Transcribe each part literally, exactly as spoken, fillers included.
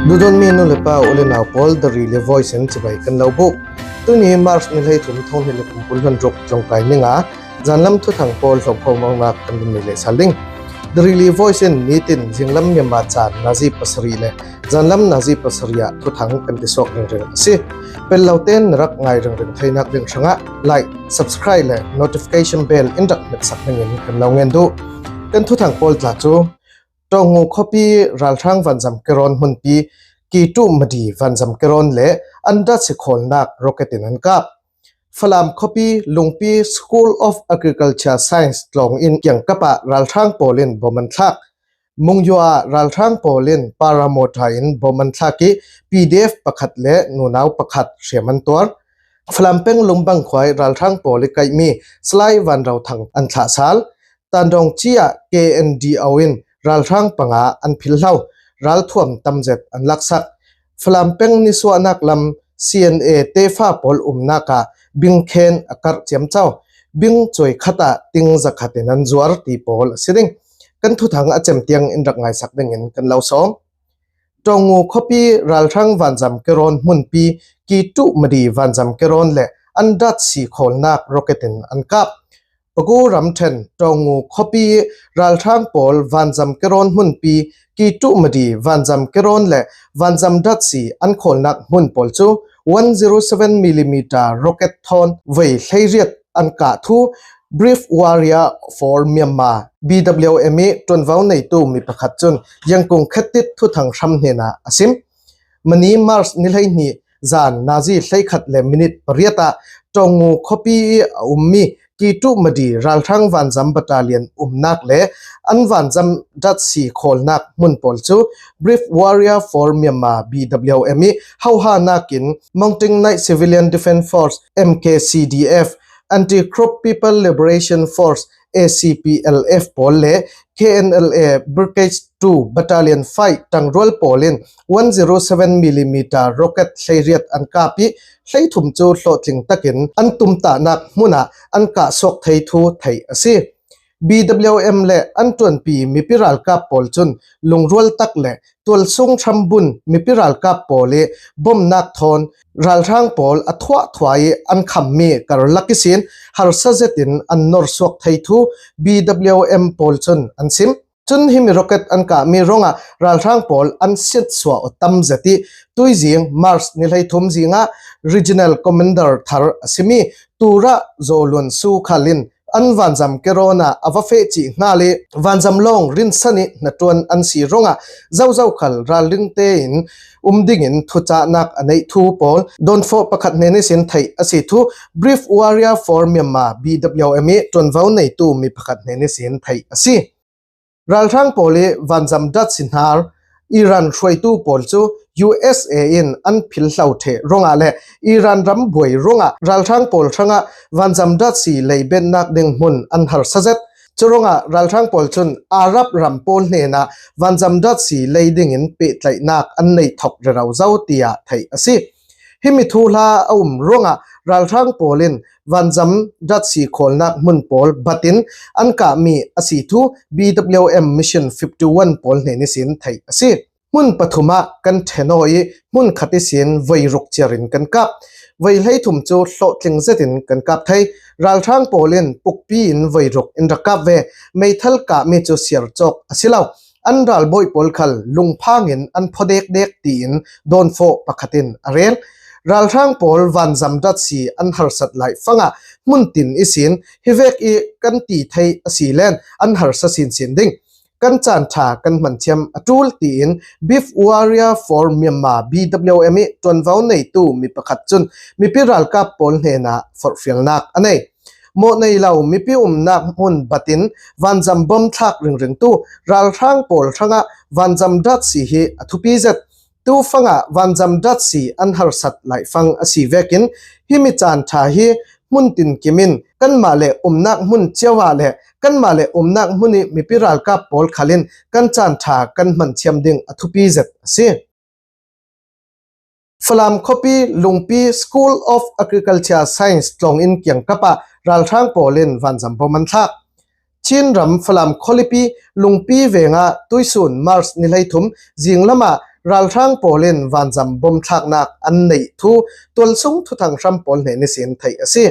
Dudon mi nu le pa u le nau pawl, The Rili Voice in chibai kan lo buk. Tuni March ni hlei thum thawng hnih le kum kul hlan ruk tlawngkai ni nga, zanlam thuthang pawl hlawm khawm awknak kan run nei leh sal ding. The Rili Voice in nitin zinglam Myanmar caan nazi pasarih le zanlam nazi pasarih ah thuthang kan ti suak ringring a si. Pel lo ten na rak ngai ringring theinak ding hrangah like, subscribe le notification bell in rak hmetsak dingin kan lo ngen duh. Kan thuthang pawl tla cu Tawngngu khuapi ralhrang vanzam kirawn hmunpi Kitu Madi vanzam kirawn le an datsi khawlnak rocket in an kap. Falam khuapi Lungpi School of Agriculture Science tlawng in kiangkap ah ralhrang pawl in bom an thlak. Mungyua ah ralhrang pawl in paramawṭa in bom an thlak ih P D F pakhat le nunau pakhat hriam an tuar. Falam peng Lungbang khua ih ralhrang pawl ih kaihmi Salai Vanro Thang an thlah sal. Tandawng ci ah K N D O in ralhrang panga an philhlo, ralthuam tamzet an laksak. Falam peng nisuahnak lam C N A tefa pawl umnak ah bingkhen a karh ciamco, bing cuai khat ah ting zakhat in an zuar ti pawl a si ding. Kan thuthang a cem tiang in rak ngaisak dingin kan lo sawm. Tawngngu khuapi ralhrang vanzam kirawn hmunpi Kitu Madi vanzam kirawn le an datsi khawlnak rocket in an kap. Pagu ramṭhen Tawngngu khuapi ralhrang pawl vanzam kirawn hmunpi Kitu Madi vanzam kirawn le vanzam datsi an khawlnak hmun pawl cu one zero seven millimeter rocket thawn voi hleiriat an kah thu Brave Warrior for Myanmar, B W M ih ṭuanvo neitu mi pakhat cun Yangon Khit Thit thuthang hram hnenah a sim. Mani March ni hleihnih zan nazi hleikhat le minit pariat ah Tawngngu khuapi ih a ummi Kitu Madi ralhrang vanzam battalion umnak le an vanzam datsi khawlnak hmun pawl cu Brave Warrior for Myanmar, B W M ih hohanak in Mountain Knight Civilian Defence Force, M K C D F, Anti-Krupp People Liberation Force, A C P L F pawl le K N L A Brigade two Battalion five ṭangrual pawl in one zero seven millimeter rocket hleiriat an kap ih hleithum cu hlawhtling takin an tumtahnak hmun ah an kahsuak thei thu theih a si. B W M le an ṭuanpi mipi ralkap pawl cun lungrual tak le tualsung hrambun mipi ralkap pawl ih bomnak thawn ralhrang pawl a thuahthuah ih an khammi karlak ihsin harsa zetin an norsuak thei thu B W M pawl cun an sim. Cun himi rocket an kahmi ruangah ralhrang pawl an siatsuah aw tam zet ih tuizing March ni hleithum zingah Regional Commander thar a simi Tura Zawlun Su khal in an vanzam kirawn ah a va feh cih hngal ih vanzam lawng rinsan ih hnaṭuan an si ruangah zozo khal ralring tein um dingin thucahnak a neih thu pawl dawnfawh pakhat hnen ihsin theih a si thu Brave Warrior for Myanmar, B W M ih ṭuanvo neitu mi pakhat hnen ihsin theih a si. Ralhrang pawl ih vanzam datsi hnar Iran hruaitu pawl cu U S A in an philhlo ṭheh ruangah le Iran ram buai ruangah ralhrang pawl hrangah vanzam datsi leibennak ding hmun an harsa zet. Curuangah ralhrang pawl cun Arab ram pawl hnenah vanzam datsi lei dingin pehtlaihnak an neih thok rero zo, tiah theih a si. Himi thuhla a um ruangah ralhrang pawl in vanzam datsi khawlnak hmun pawl batin an kahmi a si thu B W M Mission fifty one pawl hnen ihsin theih a si. Hmun pathum ah kan ṭhen aw ih hmun khat ihsin voi ruk ciar in kan kap. Voi hleithum cu hlawhtling zetin kan kap thei. Ralhrang pawl in pukpi in voi ruk in rak kap ve. Meithal kahmi cu siar cawk a si lo. An ralbawi pawl khal lungphang in an phaw dekdek tiin dawnfawh pakhat in a rel. Ralhrang pawl vanzam datsi an harsat laih fangah hmun tin ihsin hivek ih kan ti thei a si len an harsa sinsin ding. Kan caan ṭha kan hman thiam a ṭul tiin Brave Warrior for Myanmar, B W M ih ṭuanvo neitu mi pakhat cun mipi ralkap pawl hnenah forhfialnak a nei. Mawh nei lo mipi umnak hmun batin vanzam bom thlak ringringtu ralhrang pawl hrangah vanzam datsi hi a thupi zet. Tufangah vanzam datsi an harsat laihfang a si vekin himi caan ṭha hi hmun tinkim in kanmah le umnak hmun cio ah le kanmah le umnak hmun ih mipi ralkap pawl khal in kan caan ṭha kan hman thiam ding a thupi zet a si. Falam khuapi Lungpi School of Agriculture Science tlawng in kiangkap ah ralhrang pawl in vanzam bom an thlak. Chin ram Falam khualipi Lungpi vengah tuisun March ni hleithum zinglam ah ralhrang pawl in vanzam bom thlaknak an neih thu tualsung thuthang hram pawl hnen ihsin theih a si.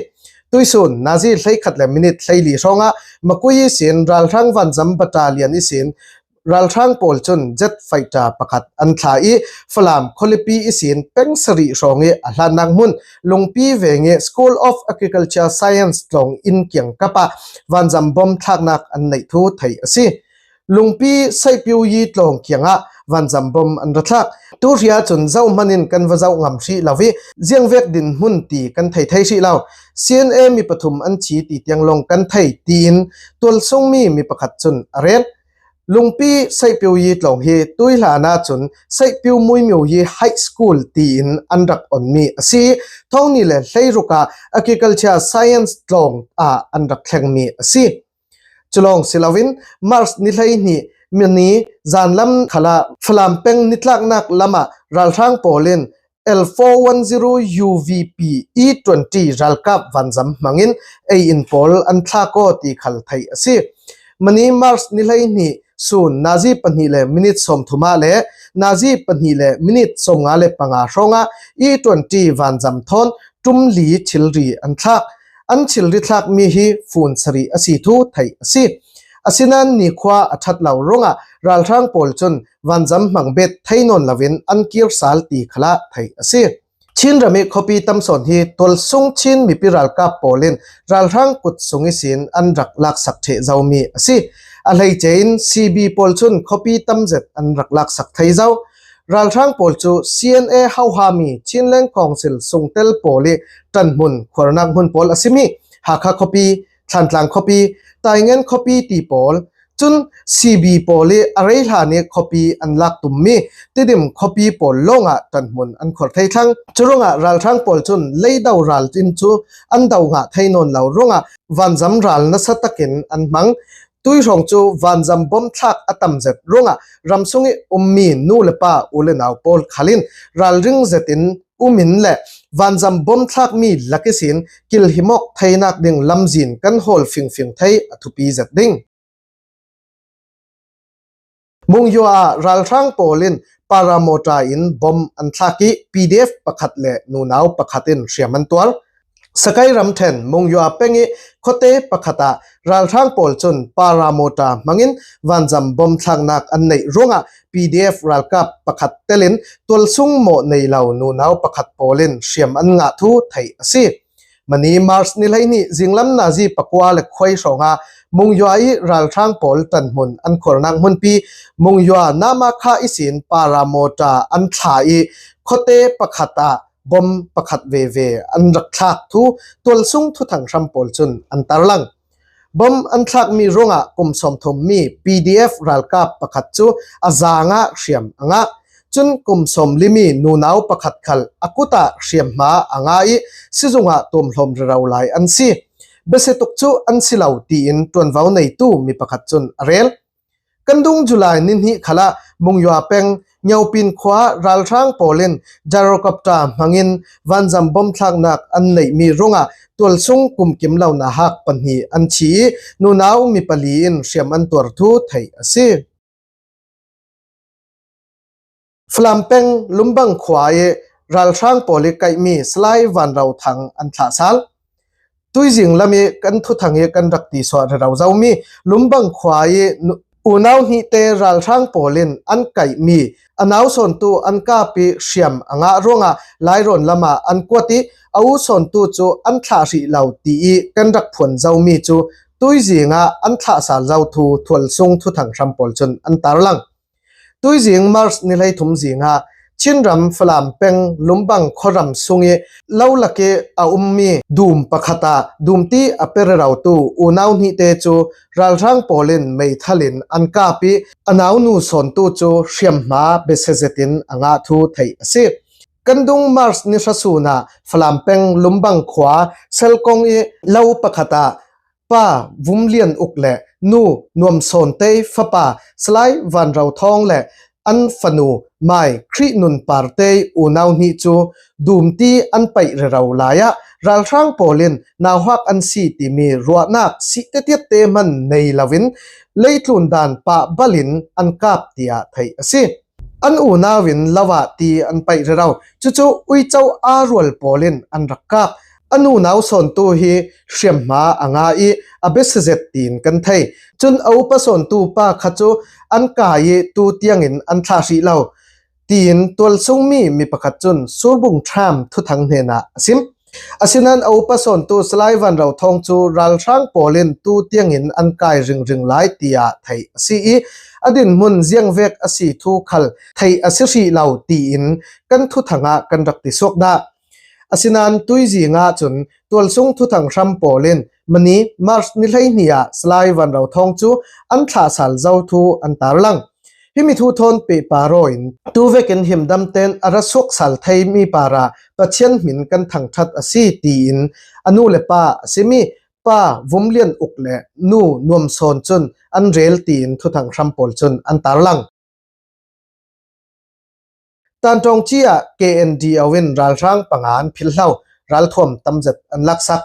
Tuisun nazi hleikhat le minit hleili hrawngah Makui ihsin ralhrang vanzam battalion ihsin ralhrang pawl cun jet fighter pakhat an thlah ih Falam khualipi ihsin peng sarih hrawng ih a hlannak hmun Lungpi veng ih School of Agriculture Science tlawng inn kiangkap ah vanzam bom thlaknak an neih thu theih a si. Lungpi Saihpiuyi tlawng kiangah vanzam bom an ra thlak. Tuhria cun zohman in kan va zoh ngam hrih lo ih ziangvek dinhmun ti kan thei thei hrih lo. C N A mi pathum an thi ti tiang lawng kan thei, tiin tualsungmi mi pakhat cun a rel. Lungpi Saihpiuyi tlawng hi tuihlan ahcun Saihpiu Muimiuyi High School tiin an rak onmi a si ih, thawng hnih le hleiruk ah Agriculture Science tlawng ah an rak thlengmi a si. Culawng si loin March ni hleihnih mani zanlam khalah Falam peng nitlaknak lamah ralhrang pawl in L four one zero U V P E twenty ralkap vanzam hmangin ei in pawl an thlak aw ti khal theih a si. Mani March ni hleihnih sun nazi pahnih le minit sawmthum ah le nazi pahnih le minit sawmnga le panga hrawngah E twenty vanzam thawn ṭum li thilri an thlak. An thilri thlakmi hi fun sarih a si thu theih a si. Asinain nikhua a ṭhat lo ruangah ralhrang pawl cun vanzam hmang bet thei nawn loin an kir sal ti khalah theih a si. Chin ram ih khuapi tam sawn hi tualsung Chin mipi ralkap pawl in ralhrang kut sung ihsin an rak laksak ṭheh zomi a si. A hleice in C B pawl cun khuapi tam zet an rak laksak thei zo. Ralhrang pawl cu C N A hohami Chinland Council sungtel pawl ih ṭanhmun khuarnak hmun pawl a simi Hakha khuapi, Thantlang khuapi, Taingen khuapi ti pawl, cun C B pawl ih a rei hlan ih khuapi an lak tummi Tidim khuapi pawl lawngah ṭanhmun an khuar thei thlang. Curuangah ralhrang pawl cun leido ral in cu an do ngah thei nawn lo ruangah vanzam ral nasa takin an hmang. Tuihrawng cu vanzam bom thlak a tam zet ruangah ramsung ih ummi nu le pa, u le nau pawl khal in ralring zetin um in le vanzam bom thlakmi lak ihsin kilhimawk theinak ding lamzin kan hawl fingfing thei a thupi zet ding. Mungyua ah ralhrang pawl in paramawṭa in bom an thlak ih P D F pakhat le nunau pakhat in hriam an tuar. Sakai ramṭhen Mungyua peng ih khuate pakhat ah ralhrang pawl cun paramawṭa hmangin vanzam bom thlaknak an neih ruangah P D F ralkap pakhat telin tualsung mawh nei lo nunau pakhat pawl in hriam an ngah thu theih a si. Mani March ni hleihnih zinglam nazi pakua le khuai hrawngah Mungyua ih ralhrang pawl ṭanhmun an khuarnak hmunpi Mungyua Namakha ihsin paramawṭa an thlah ih khuate pakhat ah bom pakhat veve an rak thlak thu tualsung thuthang hram pawl cun an tarlang. Bom an thlakmi ruangah kum sawmthum mi P D F ralkap pakhat cu a zaangah hriam a ngah. Cun kum sawmli mi nunau pakhat khal a kutah hriamhma a ngah ih sizungah tuamhlawm rero lai an si. Biasia tuk cu an si lo, tiin ṭuanvo neitu mi pakhat cun a rel. Kan dung July ni hnih khalah Mungyua peng Nyaupin khua ralhrang pawl in gyrocopter hmangin vanzam bom thlaknak an neihmi ruangah tualsung kumkim lo nauhak pahnih an thi ih nunau mi pali in hriam an tuar thu theih a si. Falam peng Lumbang khua ih ralhrang pawl ih kaihmi Salai Vanro Thang an thlah sal. Tuizing lam ih kan thuthang ih kan rak tisuah rero zomi Lumbang khua ih nu-, unau hnihte ralhrang pawl in an kaihmi a nau sawntu an kap ih hriam a ngah ruangah Lairawn lamah an kuat ih a u sawntu cu an thlah hrih lo tiih kan rak phuan zomi cu tuizing ah an thlah sal zo thu tualsung thuthang hram pawl cun an tarlang. Tuizing March ni hleithum zing ah Chinram Falam peng Lumbang khuaram sung ih lo lak ih a ummi dum pakhat ah dumti a pe rerotu unau hnihte cu ralhrang pawl in meithal in an kap ih a naunu sawntu cu hriamhma biasia zetin a ngah thu theih a si. Kan dung March ni hra sun ah Falam peng Lumbang khua Selkong ih lo pakhat ah Pa Vum Lian Uk le Nu Nuam Sawn Tei fapa Salai Van Ro Thawng le an fanu Mai Khrih Nun Par Tei unau hnih cu dumti an paih rero lai ah ralhrang pawl in nauhak an si timi ruahnak sih tetiatte hman nei loin leitlun dan pah bal in an kap, tiah theih a si. An unau in lo ah ti an paih rero. Cucu uico aa rual pawl in an rak kap. An unau sawntu hi hriamhma a nga i a biasia zet tiin kan thei. Cun a upa sawntu pa kha cu an kai i tu tiangin an thlah hrih lo, tiin tualsungmi mi pakhat cun Surbung Tham thuthang hnenah a sim. Asinain a upa sawntu Salai Van Ro Thawng cu ralhrang pawl in tu tiangin an kai ringring lai tiah theih a si i a dinhmun ziangvek a si thu khal theih a si hrih lo tiin kan thuthang ah kan rak ti suak dah. Asinain tuizing ah cun tualsung thuthang hram pawl in mani March ni hleihnih ah Salai Van Ro Thawng cu an thlah sal zo thu an tarlang. Himi thu thawn pehpar aw in tu vekin himdam ten a ra suak sal theimi parah Pathian hmin kan thangṭhat a si tiin a nu le pa a simi Pa Vum Lian Uk le Nu Nuam Sawn cun an rel tiin thuthang hram pawl cun an tarlang. Tanṭawngci ah K N D O in ralhrang panga an philh hlo, ralthuam tamzet an laksak.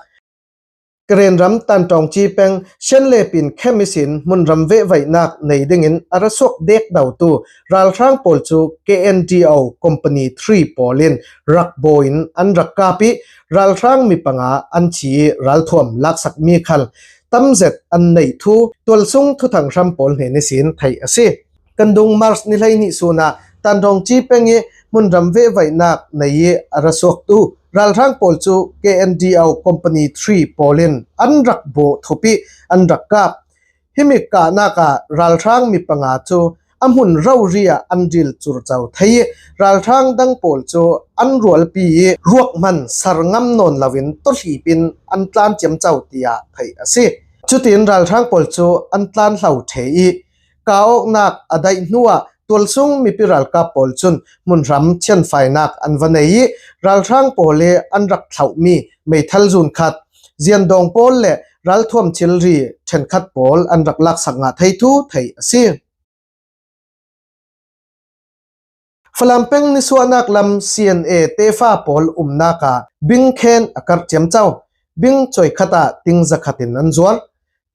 Karen ram Tanṭawngci peng Shanlepin khem ihsin hmunram vehvaihnak nei dingin a ra suak dekdotu ralhrang pawl cu K N D O Company three pawl in rak baw in an rak kap i ralhrang mi panga an thi i ralthuam laksakmi khal tamzet an neih thu tualsung thuthang hram pawl hnen ihsin theih a si. Kan dung March ni hleihnih sun ah Tanṭawngci peng i hmunram vehvaihnak nei i a ra suaktu ralhrang pawl cu K N D O Company three pawl in an rak bawh thup i an rak kap. Himi kahnak ah ralhrang mi panga cu a hmun rori ah an ril curco thei i ralhrang dang pawl cu an rualpi i ruak hman ser ngam nawn loin tawhlip in an tlan ciamco tiah theih a si. Cutin ralhrang pawl cu an tlan hlo ṭheh i, kah awknak a daih hnuah tualsung mipi ralkap pawl cun hmunhram thianfainak an va nei i, ralhrang pawl i an rak thlauhmi meithal zun khat, ziandawng pawl le ralthuam thilri ṭhenkhat pawl an rak laksak ngah thei thu theih a si. Falam peng nisuahnak lam C N A tefa pawl umnak ah bingkhen a karh ciamco. Bing cuai khat ah ting zakhat in an zuar.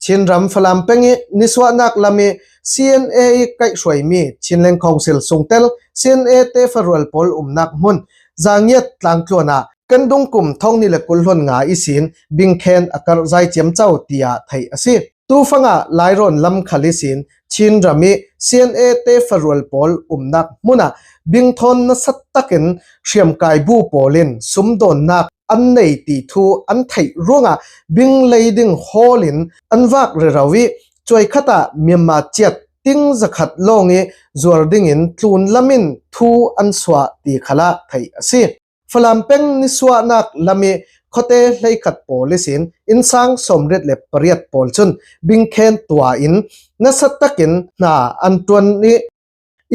Chinram Falam peng i nisuahnak lam i C N A i kaihhruaimi Chinland Council sungtel C N A tefa rual pawl umnak hmun Zangiat tlangtluan ah kan dungkum thonghnih le kul hlon nga ihsin bingkhen a karh zai ciamco tiah theih a si. Tufangah Lairawn lam khal ihsin Chinram i C N A tefa rual pawl umnak hmunah bingthawn nasat takin hriamkai bu pawl in sumdawnnak an nei ti thu an theih ruangah bing lei ding hawl in an vak rero i cuai khat ah Myanmar ciat ting zakhat lawng i zuar dingin tlun lam in thu an suah ti khalah theih a si. Falam peng nisuahnak lam i khuate hleikhat pawl ihsin innsang sawmriat le pariat pawl cun bingkhen tua in nasat takin hna an ṭuan i,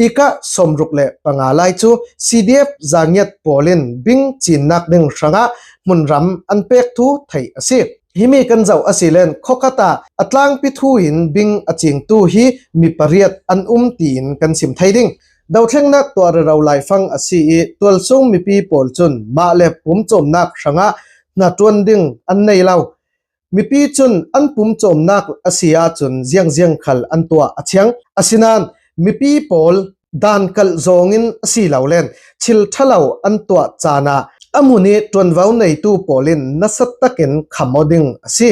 ikah sawmruk le panga lai cu C D F Zangiat pawl in bing cinnak ding hrangah hmunram an pek thu theih a si. Himi kan zoh a si len khawkhat ah a tlangpi thu in bing a cingtu hi mi pariat an um tiin kan sim thei ding. Dothlengnak tuah rero laifang a si i tualsung mipi pawl cun mah le pumcawmnak hrangah hnaṭuan ding an nei lo. Mipi cun an pumcawmnak a si ahcun ziangziang khal an tuah a thiang. Asinain mipi pawl dan kalh zawngin a si lo len thil ṭhalo an tuah caan ah a hmun i ṭuanvo neitu pawl in nasat takin kham aw ding a si.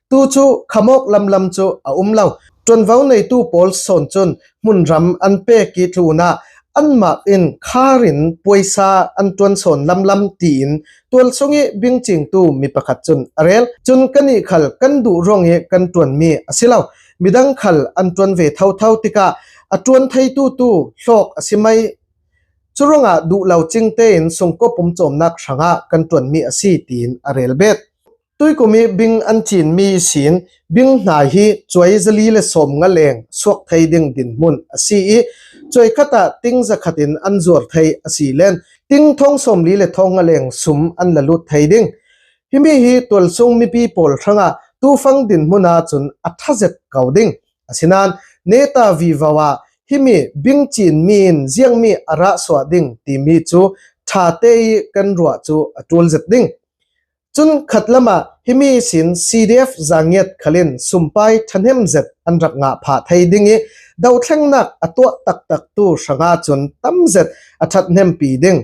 Tu cu kham awk lamlam cu a um lo. Ṭuanvo neitu pawl sawn cun hmunram an pek i tlun ah anmah in khar in puaisa an ṭuan sawn lamlam tiin tualsung i bingcingtu mi pakhat cun a rel. Cun kannih khal kan duh ruang i kan ṭuanmi a si lo. Midang khal an ṭuan ve thotho tikah a ṭuan theitu tu hlawk a si mai. Curuangah duh lo cing tein sungkua pumcawmnak hrangah kan ṭuanmi a si, tiin a rel bet. Tuikum i bing an cinmi sin bing hnai hi cuai zali le sawmnga leng suak thei ding dinhmun a si i cuai khat ah ting zakhat in an zuar thei a si len ting thong sawmli le thong nga leng sum an la lut thei ding. Himi hi tualsung mipi pawl hrangah tufang dinhmun ahcun a ṭha zet ko ding. Asinain neta vivo ah himi bing cinmi in ziangmi a rah suah ding timi cu ṭha te i kan ruah cu a ṭul zet ding. Cun khatlam ah Himi sin C D F Zangiat khalin sumpai thahnem zet an rak ngah phah thei ding ih, dothlennak a tuah taktaktu hranga cun tamzet a thathnempi ding.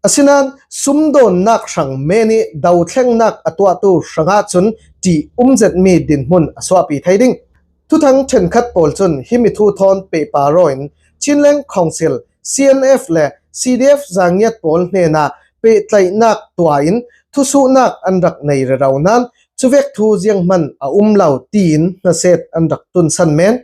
Asinain sumdawnnak hrang men ih dothlennak a tuahtu hrangah cun ṭih um zetmi dinhmun a suahpi thei ding. Thuthang ṭhenkhat pawl cun himi thu thawn pehpar aw in Chinland Council, C N F le C D F Zangiat pawl hnenah pehtlaihnak tuah in thusuhnak an rak nei rero nain cuvek thu zianghman a um lo tiin hnaset an rak tunsan men.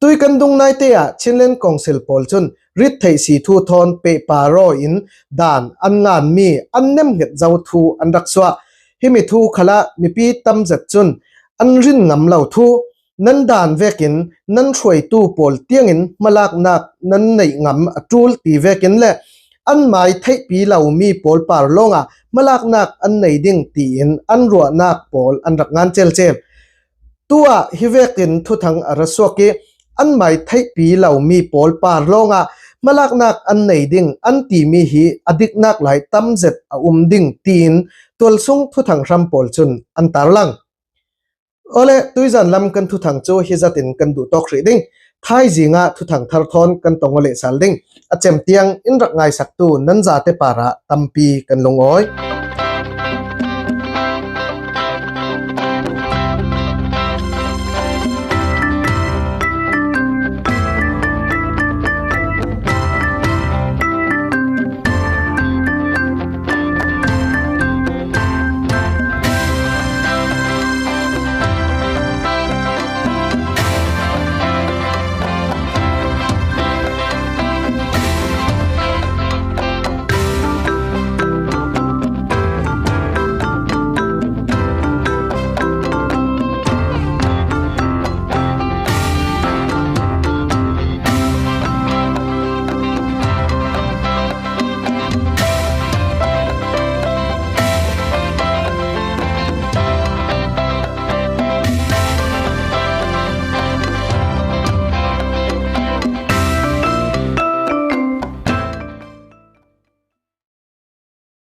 Tui kan dung naite ah Chinland Council pawl cun rittheihsi thu thawn pehpar aw in dan an nganmi an nemhnget zo thu an rak suah. Himi thu khalah mipi tamzet cun an rin ngam lo thu, nan dan vekin nan hruaitu pawl tiangin hmalaknak nan neih ngam a ṭul ti vekin le an mai theihpi lomi pawl par lawngah hmalaknak an nei ding tiin an ruahnak pawl an rak ngan celcel. Tu ah hi vekin thuthang a ra suak ih an mai theihpi lomi pawl par lawngah hmalaknak an nei ding an timi hi a diknak lai tamzet a um ding tiin tualsung thuthang hram pawl cun an tarlang. Awle, tuizan lam kan thuthang cu hi zatin kan duhtawk hrih ding. Thaizing ah thuthang thar thawn kan tong aw leh sal ding. A cem tiang in rak ngaisaktu nan zate parah tampi kan lungawi.